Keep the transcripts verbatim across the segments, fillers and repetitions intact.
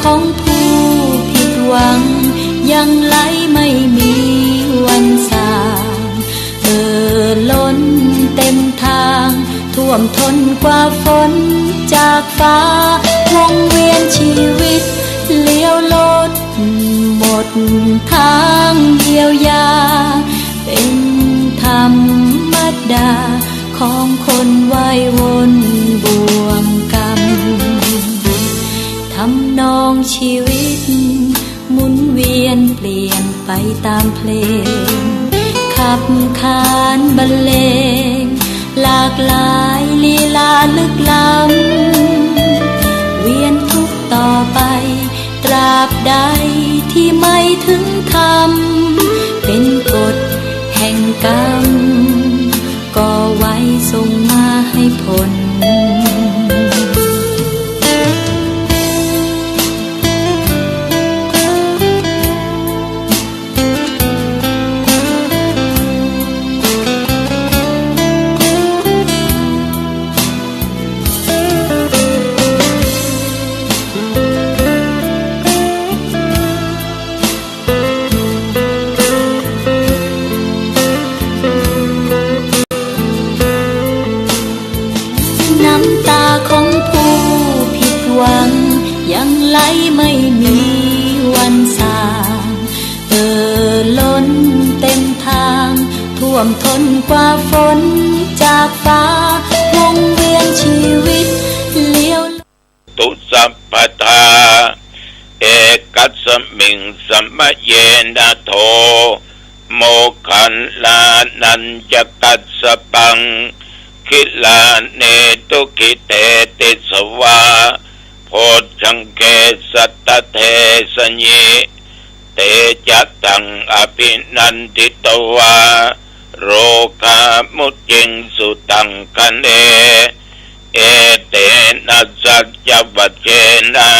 ของผู้ผิดหวัง ยังไหลไม่มีวันส่าง เอ่อล้นเต็มทาง ท่วมท้นกว่าฝนจากฟ้า วงเวียนชีวิตเลี้ยวลด หมดทางเยียวยา เป็นธรรมดาของคนวัยวนบ่วงกรรม ทำนองชีวิตหมุนเวียนเปลี่ยนไปตามเพลง ขับขานบรรเลง หลากหลายลีลาลึกล้ำ เวียนทุกข์ต่อไป ตราบใดที่ไม่ถึงธรรม เป็นกฎแห่งกรรม ก็ไว้ส่งมาให้ผล น้ำตาของผู้ผิดหวัง ยังไหลไม่มีวันส่าง เอ่อล้นเต็มทาง ท่วมท้นกว่าฝนจากฟ้า วงเวียนชีวิตเลี้ยว ตุสัพพทา เอกัสมิงสมะเยนะโท โมคคัลลานัญจะกัสสปัง กิลาเนตุกิเตติสวา โพชฌังเกสัตตเทสยิ เตจะตังอภินันทิตวา โรคามุจจิงสุตังคะเน เอเตนะสัจจวจเจนะ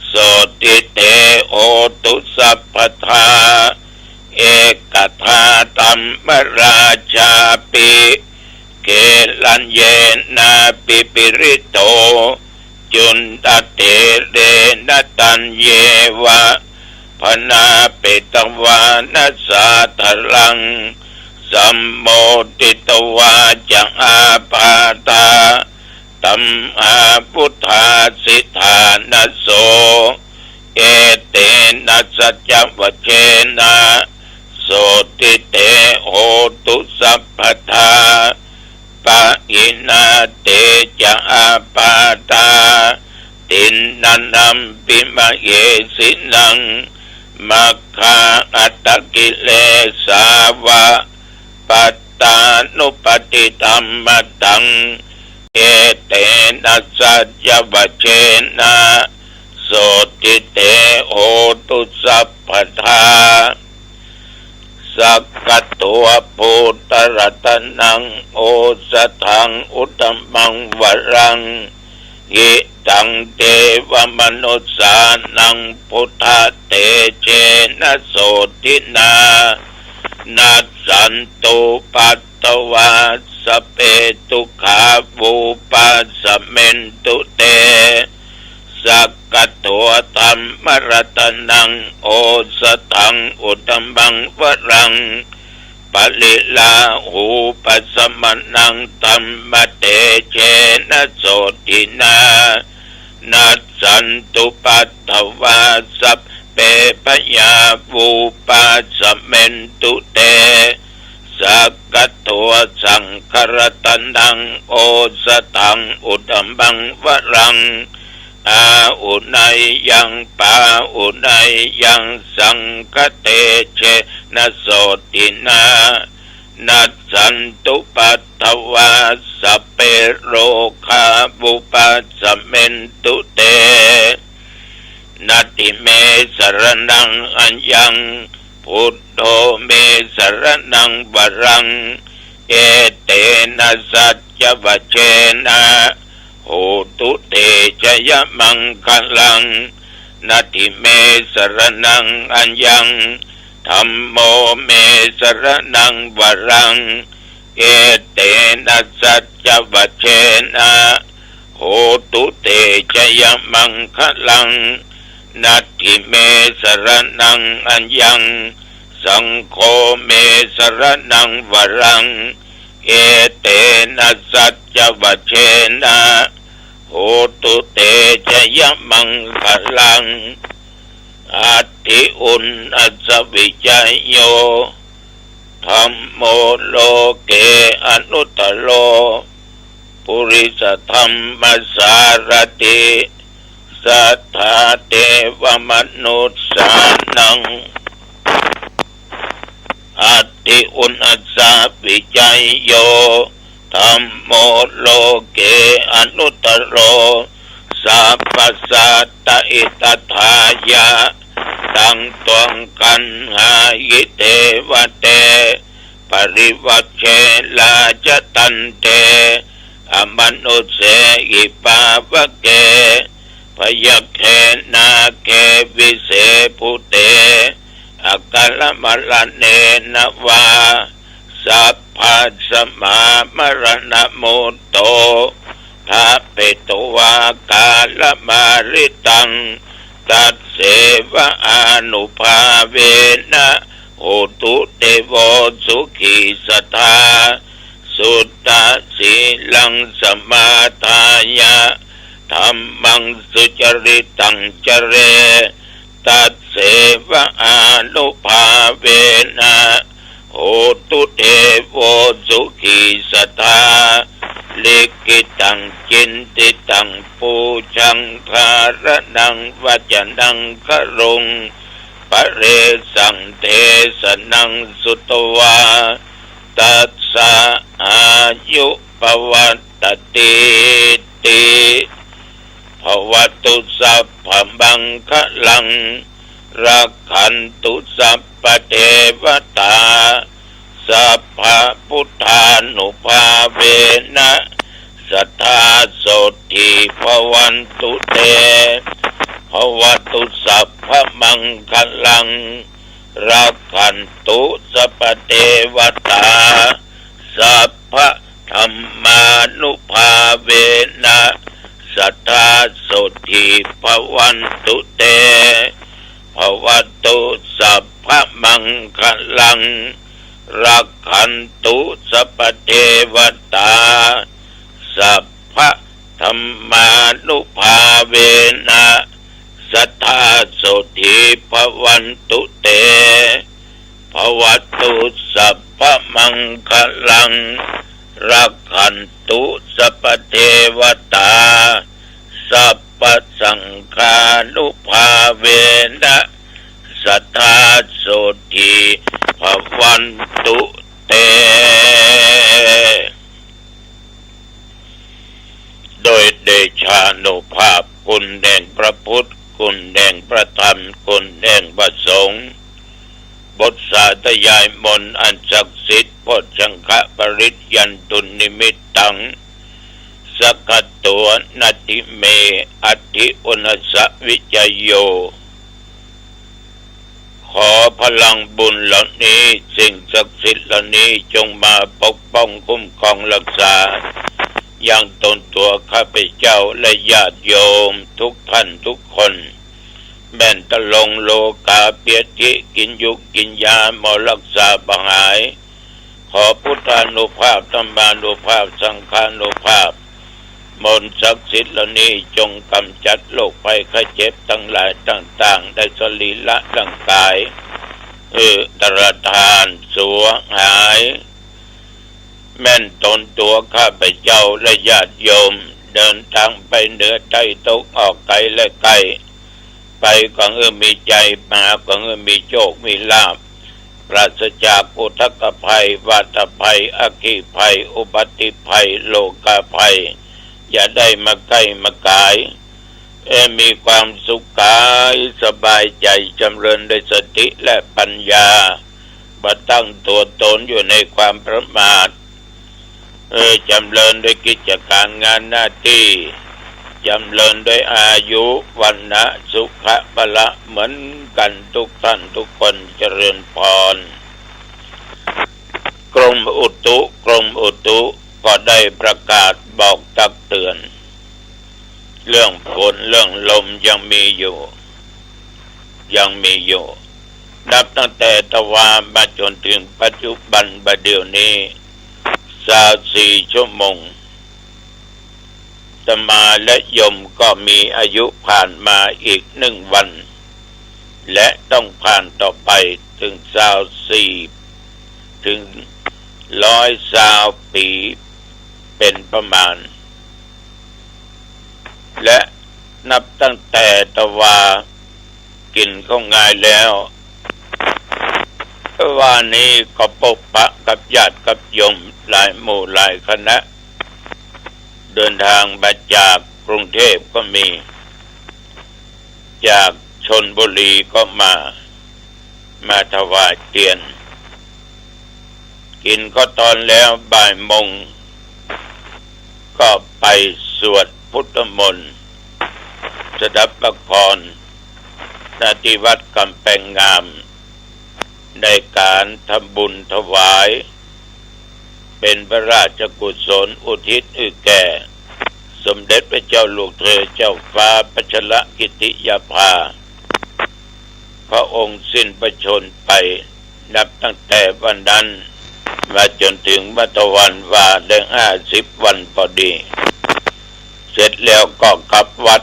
โสตติเตโหตุสัพพทา เอกทาธัมมราชาปิ เกลัญเยนาภิปริโต จุนทะเถเรนะตัญเยวะ พนาเปตวานะสาธารัง สัมโมทิตวาจะอาปาทา ธัมมาวุธาสิธานะโส เอเตนะสัจจวจเจนะ โสตติเตโหตุสัพพทา ปะหินาเตจะอาปาทา ทินนานัมปิมะเหสินัง มัคคาอัตตะกิเลสาวะ ปัตตานุปัฏฐิตัมมะตัง เอเตนะสัจจวจเจนะ โสตติเตโหตุสัพพทา สักขะโต พุทธะรัตนัง โอสถัง อุตตมัง วรัง หิตัง เทวะมนุสสานัง พุทธะเตเจนะ โสตตินา นัสสันตุ ปัตตวา สัพเพ ทุกขา วุปัสสะเมนตุ เต สักขะโต ธัมมะรัตนัง โอสถัง อุตตมัง วรัง ปะริลาหูปะสะมะนัง ธัมมะเตเจนะ โสตตินา นัสสันตุ ปัตตวา สัพเพ พยา วุปัสสะเมนตุ เต สักขะโต สังฆะรัตนัง โอสถัง อุตตมัง วรัง อาหุเนยยัง ปาหุเนยยัง สังฆะเตเจนะ โสตตินา นัสสันตุ ปัตตวา สัพเพ โรคา วุปัสสะเมนตุ เต นัตถิเม สะระณัง อัญญัง พุทโธ เม สะระณัง วรัง เอเตนะ สัจจวจเจนะ โหตุ เต จะยะมังคะลัง นัตถิเม สะระณัง อัญญัง ธัมโม เม สะระณัง วรัง เอเตนะ สัจจวจเจนะ โหตุ เต จะยะมังคะลัง Natthi me saraṇaṃ aññaṃ, saṅgho me saraṇaṃ varaṃ, etena saccavajjena, hotu te jayamaṅgalaṃ. Atthi uṇhassa vijayo, dhammo loke anuttaro, purisadammasārathi, satthā devamanussānaṃ. Atthi uṇhassa vijayo, dhammo loke anuttaro, sabbasattahitatthāya, taṃ tvaṃ gaṇhāhi devate, parivajje rājadaṇḍe, amanussehi pāvake, byagghe nāge vise bhūte, akalamaraṇena vā, sabbasmā maraṇamutto, ṭhapetvā kālamāritaṃ, tasseva ānubhāvena, hotu devo sukhī sadā. Suddhasīlaṃ samādāya, dhammaṃ sucaritaṃ care, tasseva ānubhāvena, hotu devo sukhī sadā. Likkhitaṃ cintitaṃ pūjaṃ, dhāraṇaṃ vacanaṃ garuṃ, paresaṃ desanaṃ sutvā, tassa āyu pavaḍḍhatīti. Bhavatu sabbamaṅgalaṃ, rakkhantu sabbadevatā, sabbabuddhānubhāvena, sadā sotthī bhavantu te. Bhavatu sabbamaṅgalaṃ, rakkhantu sabbadevatā, sabbadhammānubhāvena, sadā sotthī bhavantu te. Bhavatu sabbamaṅgalaṃ, rakkhantu sabbadevatā, sabbadhammānubhāvena, sadā sotthī bhavantu te. Bhavatu sabbamaṅgalaṃ, rakkhantu sabbadevatā, sabbasaṅghānubhāvena, sadā sotthī bhavantu te. โดยเดชานุภาพคุณแห่งพระพุทธ คุณแห่งพระธรรม คุณแห่งพระสงฆ์ บทสาธยายมนต์อันศักดิ์สิทธิ์ โพชฌังคปริตยันตุนนิมิตตัง สักขโต นัตถิเม อัตถิอุณหสวิจโย ขอพลังบุญเหล่านี้ สิ่งศักดิ์สิทธิ์เหล่านี้จงมาปกป้องคุ้มครองรักษา ยังตนตัวข้าพเจ้าและญาติโยมทุกท่านทุกคน แม่นตะลงโรคาพยาธิ กินยุกกินยาหมอรักษาบ่หาย ขอพุทธานุภาพ ธรรมานุภาพ สังฆานุภาพ มนต์ศักดิ์สิทธิ์เหล่านี้จงกำจัดโรคภัยไข้เจ็บทั้งหลายต่างๆ ในสรีระร่างกาย เออ อันตรธานสูญหาย แม่นตนตัวข้าพเจ้าและญาติโยม เดินทางไปเหนือใต้ตะวันออก ไกลและใกล้ ไปก็หื้อมีชัย มาก็หื้อมีโชคมีลาภ ปราศจากอุทกภัย วาตภัย อัคคีภัย อุบัติภัย โรคาภัย อย่าได้มาใกล้มาขาย เออ มีความสุขกายสบายใจ จำเริญด้วยสติและปัญญา บ่ตั้งตัวตนอยู่ในความประมาท เออ จำเริญด้วยกิจการงานหน้าที่ จำเริญด้วยอายุ วรรณะ สุขะ พละ เหมือนกันทุกท่านทุกคน เจริญพร กรมอุตุ กรมอุตุก็ได้ประกาศบอกตักเตือน เรื่องฝนเรื่องลมยังมีอยู่ ยังมีอยู่ นับตั้งแต่ตะวามาจ๋นเถิงปัจจุบันบ่าเดี่ยวนี้ ซาวสี่ชั่วโมง อาตมาและโยมก็มีอายุผ่านมาอีกหนึ่งวัน และต้องผ่านต่อไปเถิงซาวสี่ เถิงร้อยซาวปี๋ เป๋นประมาณ และนับตั้งแต่ตะวากิ๋นข้าวงายแล้ว ตะวานี้ก็ปะปะกับญาติกับโยมหลายหมู่หลายคณะ เดินทางมาจากกรุงเทพฯก็มี จากชลบุรีก็มา มาถวายเตียน กิ๋นข้าวตอนแล้วบ่ายโมง ก็ไปสวดพุทธมนต์ สดับประกรณ์ ณ ที่วัดกำแปงงาม ในก๋านทำบุญถวาย เป๋นพระราชกุศลอุทิศหื้อแก่ สมเด็จพระเจ้าลูกเธอเจ้าฟ้าพัชรกิติยาภา พระองค์สิ้นพระชนม์ไป นับตั้งแต่วันนั้นมาจ๋นเถิงปัจจุบันว่าได้ห้าสิบวันพอดี เสร็จแล้วก็กลับวัด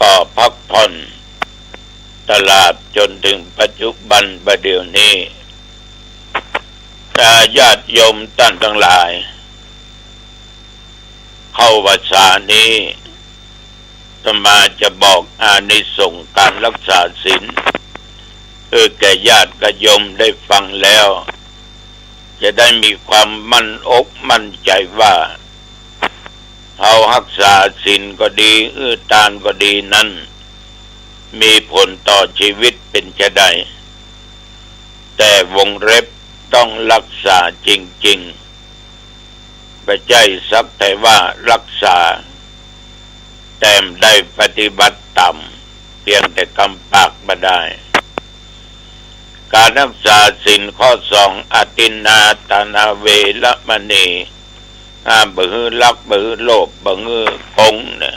ก็พักผ่อน ตลอดจ๋นเถิงปัจจุบันบ่าเดี่ยวนี้ ถ้าญาติโยมต้านตังหลาย เข้าพรรษานี้ อาตมาจะบอกอานิสงส์ก๋านรักษาศีล หื้อแก่ญาติกับโยมได้ฟังแล้ว จะได้มีความมั่นอกมั่นใจ๋ว่า เฮาฮักษาศีลก็ดี หื้อตานก็ดีนั้น มีผลต่อชีวิตเป๋นจาใด แต่วงเล็บต้องรักษาจริงๆ บ่ใจ้สักแต่ว่ารักษา แต่บ่ได้ปฏิบัติต๋าม เปียงแต่กำปากบ่ได้ ก๋านฮักษาศีลข้อสอง อทินนาทานาเวระมะณี ห้ามบ่หื้อลัก บ่หื้อโลภ บ่หื้อโก๋งนะ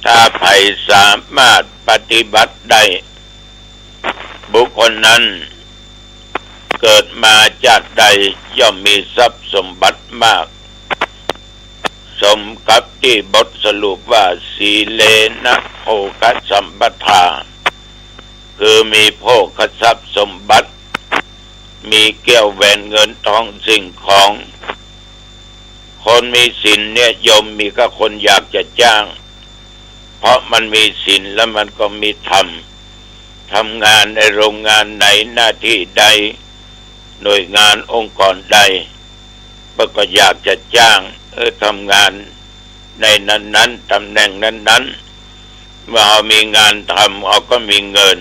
ถ้าใผสามารถปฏิบัติได้ บุคคลนั้นเกิดมาจาติใดย่อมมีทรัพย์สมบัติมาก สมกับตี้บทสรุปว่า สีเลนะโภคสัมปทา คือมีโภคทรัพย์สมบัติ มีแก้วแหวนเงินทองสิ่งของ คนมีศีลเนี่ยโยม มีก้าคนอยากจะจ้าง เพราะมันมีศีลแล้วมันก็มีธรรม ทำงานในโรงงานไหน หน้าที่ใด หน่วยงานองค์กรใด มันก็อยากจะจ้าง เออ ทำงานในนั้นๆ ตำแหน่งนั้นๆ เมื่อเฮามีงานทำ เฮาก็มีเงิน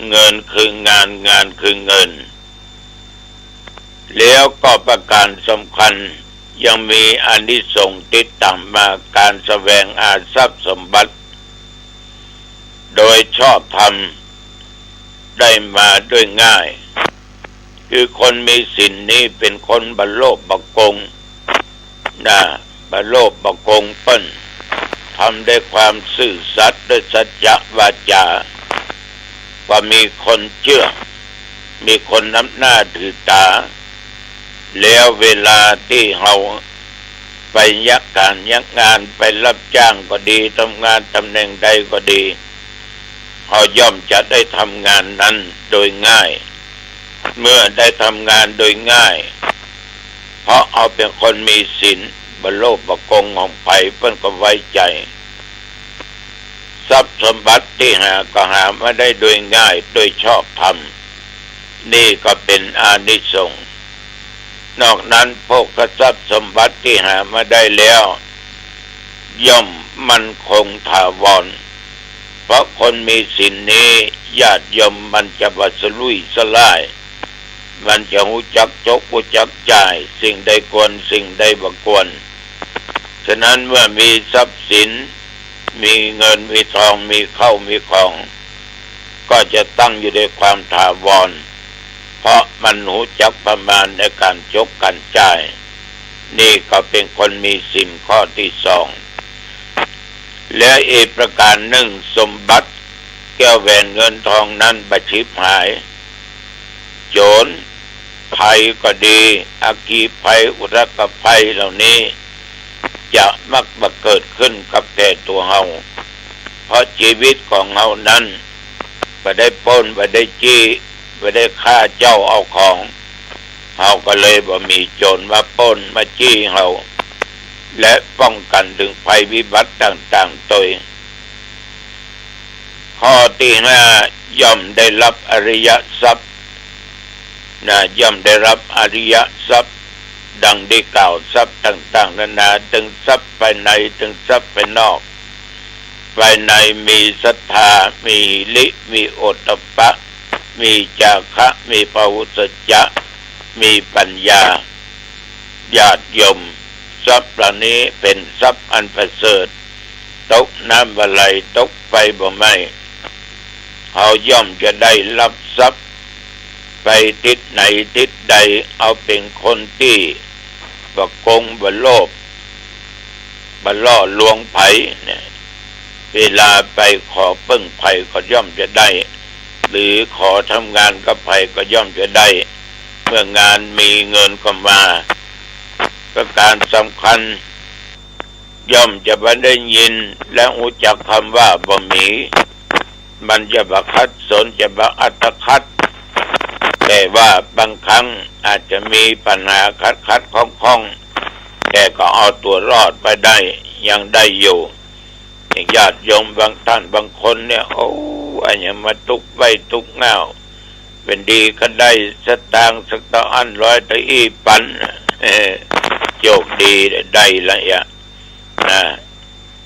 เงินคืองาน งานคือเงิน แล้วก็ประการสำคัญ ยังมีอานิสงส์ติดต๋ามมา ก๋านแสวงหาทรัพย์สมบัติ โดยชอบธรรม ได้มาด้วยง่าย คือคนมีศีลนี้เป๋นคนบ่โลภบ่โก๋ง นะ บ่โลภบ่โก๋งเปิ้น ทำด้วยความซื่อสัตย์ ด้วยสัจจะวาจา ว่ามีคนเจื้อ มีคนนับหน้าถือต๋า แล้วเวลาตี้เฮาไปเยียะก๋านเยียะงาน ไปรับจ้างก็ดี ทำงานตำแหน่งใดก็ดี เฮาย่อมจะได้ทำงานนั้นโดยง่าย เมื่อได้ทำงานโดยง่าย เพราะเฮาเป๋นคนมีศีล บ่โลภบ่โก๋งของใผ เปิ้นก็ไว้ใจ๋ ทรัพย์สมบัติตี้หาก็หามาได้โดยง่าย โดยชอบธรรม นี่ก็เป๋นอานิสงส์ นอกนั้นโภคทรัพย์สมบัติตี้หามาได้แล้ว ย่อมมั่นคงถาวร เพราะคนมีศีลนี้ ญาติโยม มันจะบ่สลุ่ยสล่าย มันจะฮู้จักจกฮู้จักจ่าย สิ่งใดควรสิ่งใดบ่ควร ฉะนั้นเมื่อมีทรัพย์สิน มีเงินมีทอง มีข้าวมีของ ก็จะตั้งอยู่ด้วยความถาวร เพราะมันฮู้จักประมาณในก๋านจกก๋านจ่าย นี่ก็เป๋นคนมีศีลข้อตี้สอง และอีกประก๋านนึ่ง สมบัติ แก้วแหวนเงินทองนั้นบ่ฉิบหาย โจรภัยก็ดี อัคคีภัย อุทกภัยเหล่านี้ จะมักบ่เกิดขึ้นกับแก่ตั๋วเฮา เพราะจีวิตของเฮานั้นบ่ได้ปล้น บ่ได้จี้ บ่ได้ฆ่าเจ้าเอาของ เฮาก็เลยบ่มีโจรมาปล้นมาจี้เฮา และป้องกันเถิงภัยวิบัติต่างๆ ตวย ข้อตี้ห้า ย่อมได้ฮับอริยทรัพย์ นะ ย่อมได้ฮับอริยทรัพย์ ดังได้กล่าว ทรัพย์ต่างๆ นานา ตึงทรัพย์ภายใน ตึงทรัพย์ภายนอก ภายในมีศรัทธา มีหิริ มีโอตตัปปะ มีจาคะ มีพหุสัจจะ มีปัญญา ญาติโยม ทรัพย์เหล่านี้เป๋นทรัพย์อันประเสริฐ ตกน้ำบ่ไหล ตกไฟบ่ไหม้ เฮาย่อมจะได้ฮับทรัพย์ ไปทิศไหนทิศใด เฮาเป๋นคนตี้บ่โกง บ่โลภ บ่ล่อลวงใผเนี่ย เวลาไปขอเปิ้งใผก็ย่อมจะได้ หรือขอทำงานกับใผก็ย่อมจะได้ เมื่องานมีเงินก็มา ประการสำคัญ ย่อมจะบ่ได้ยินและฮู้จักกำว่าบ่มี มันจะบ่ขัดสน จะบ่อัตคัด แต่ว่าบางครั้งอาจจะมีปัญหาขัดๆ ข้องๆ แต่ก็เอาตั๋วรอดไปได้ ยังได้อยู่ อย่างญาติโยมบางท่านบางคนเนี่ย โอ้ อะหยังมาตุ๊กไว้ตุ๊กเง่า เป๋นดีก็ได้สตางค์สักตะอั้นร้อยตะอี้ปัน โชคดีได้ละเยียะ นะ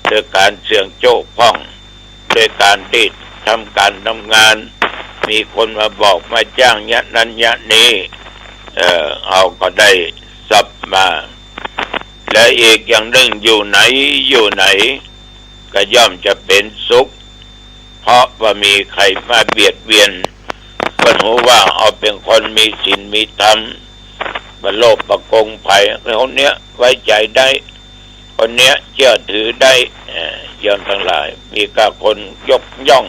ด้วยก๋านเสี่ยงโจ๊กพ่อง ด้วยก๋านตี้ทำก๋านทำงาน มีคนมาบอกมาจ้างเยียะนั้นเยียะนี้ เออ เฮาก็ได้ทรัพย์มา และอีกอย่างหนึ่ง อยู่ไหนอยู่ไหน ก็ย่อมจะเป๋นสุข เพราะบ่มีใผมาเบียดเบียน เปิ้นฮู้ว่าเฮาเป๋นคนมีศีลมีธรรม บ่โลภบ่โกงใผ คนเนี้ยไว้ใจ๋ได้ คนเนี้ยเจื้อถือได้ เอ่อ โยมตังหลาย มีก้าคนยกย่อง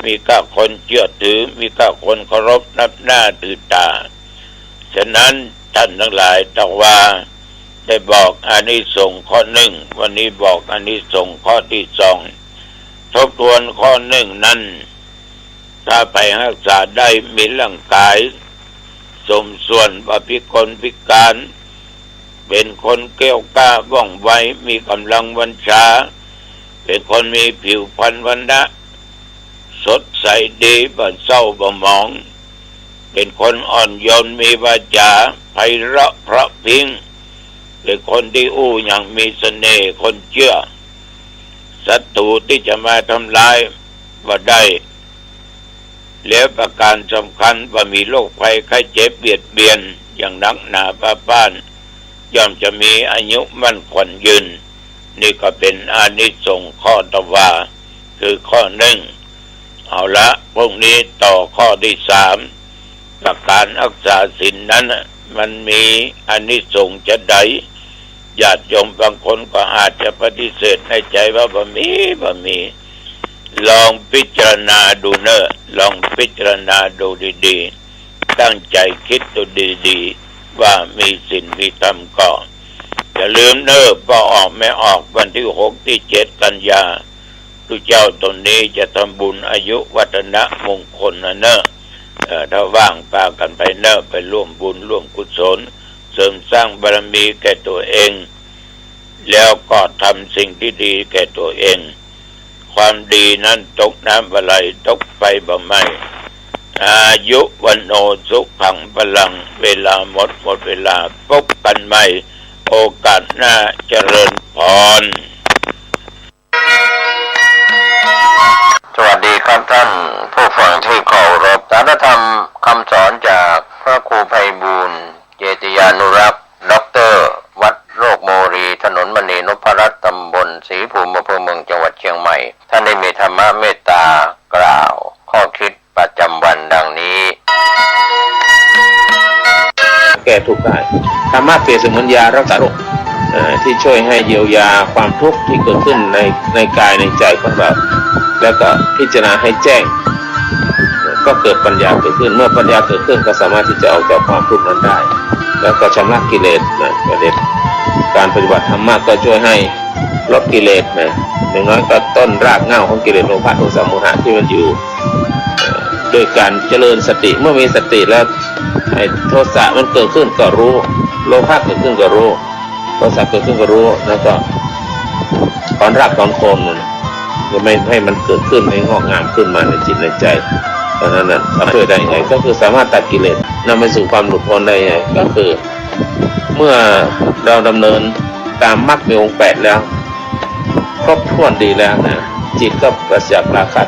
มีก้าคนเจื้อถือ มีก้าคนเคารพนับหน้าถือต๋า ฉะนั้นต้านตังหลาย ถ้าว่าได้บอกอานิสงส์ข้อหนึ่ง วันนี้บอกอานิสงส์ข้อตี้สอง ทบทวนข้อหนึ่งนั้น ถ้าใผฮักษาได้ มีร่างก๋ายสมส่วน บ่พิกลพิก๋าน เป๋นคนแกล้วกล้าว่องไว มีก๋ำลังวังชา เป๋นคนมีผิวพรรณวรรณะสดใสดี บ่เศร้าบ่หมอง เป๋นคนอ่อนโยน มีวาจ๋าไพเราะเพราะพริ้ง เป๋นคนตี้อู้อย่างมีเสน่ห์ คนเจื้อ ศัตรูตี้จะมาทำลายบ่ได้ แล้วประการสำคัญ บ่มีโรคภัยไข้เจ็บเบียดเบียนอย่างหนักหนาบ้าบ้าน ย่อมจะมีอายุมั่นขวัญยืน นี่ก็เป๋นอานิสงส์ข้อต่อว่า คือข้อหนึ่ง เอาละ พรุ่งนี้ต่อข้อตี้สาม ประก๋านฮักษาศีลนั้นน่ะ มันมีอานิสงส์จะใด ญาติโยมบางคนก็อาจจะปฏิเสธในใจ๋ว่าบ่มี บ่มี ลองพิจารณาดูเน่อ ลองพิจารณาดูดีๆ ตั้งใจ๋กึ๊ดดูดีๆ ว่ามีศีลมีธรรมก่อ อย่าลืมเน่อ ป้อออกแม่ออก วันตี้หกตี้เจ็ดกันยา ตุ๊เจ้าต๋นนี้จะทำบุญอายุวัฒนมงคลนะเน่อ เอ่อ ถ้าว่างปากั๋นไปเน่อ ไปร่วมบุญร่วมกุศล เสริมสร้างบารมีแก่ตั๋วเอง แล้วก็ทำสิ่งตี้ดีแก่ตั๋วเอง ความดีนั้นตกน้ำบ่ไหล ตกไฟบ่ไหม้ อายุ วัณโณ สุขัง พลัง เวลาหมด หมดเวลา พบกั๋นใหม่โอกาสหน้า เจริญพร สวัสดีครับท่านผู้ฟังที่เคารพ สารธรรมคำสอนจากพระครูไพบูลย์ เจติยานุรักษ์ ด็อกเตอร์ วัดโรกโมรี ถนนมณีนพรัตน์ ตำบลศรีภูมิ อำเภอเมือง จังหวัดเชียงใหม่ ท่านได้มีธรรมเมตตากล่าวข้อคิดประจำวันดังนี้ แก้ทุกข์ได้ ธรรมะเปรียบเสมือนยารักษาโรค เอ่อ ที่ช่วยให้เยียวยาความทุกข์ที่เกิดขึ้นใน ในกายในใจของเรา แล้วก็พิจารณาให้แจ้ง ก็เกิดปัญญาเกิดขึ้น เมื่อปัญญาเกิดขึ้นก็สามารถที่จะออกจากความทุกข์นั้นได้ แล้วก็ชำระกิเลสนะ กิเลส การปฏิบัติธรรมะก็ช่วยให้ลดกิเลสนะ อย่างน้อยก็ต้นรากเหง้าของกิเลสโลภะโทสะโมหะที่มันอยู่ เอ่อ ด้วยการเจริญสติ เมื่อมีสติแล้ว ไอ้โทสะมันเกิดขึ้นก็รู้ โลภะเกิดขึ้นก็รู้ โทสะเกิดขึ้นก็รู้ แล้วก็ถอนรากถอนโคนมัน จะไม่ให้มันเกิดขึ้น ให้งอกงามขึ้นมาในจิตในใจ เพราะฉะนั้นน่ะ ช่วยได้ไง ก็คือสามารถตัดกิเลส นำไปสู่ความหลุดพ้นได้ไง ก็คือ เมื่อเราดำเนินตามมรรคมีองค์แปดแล้ว ครบถ้วนดีแล้วนะ จิตก็ปราศจากราคะ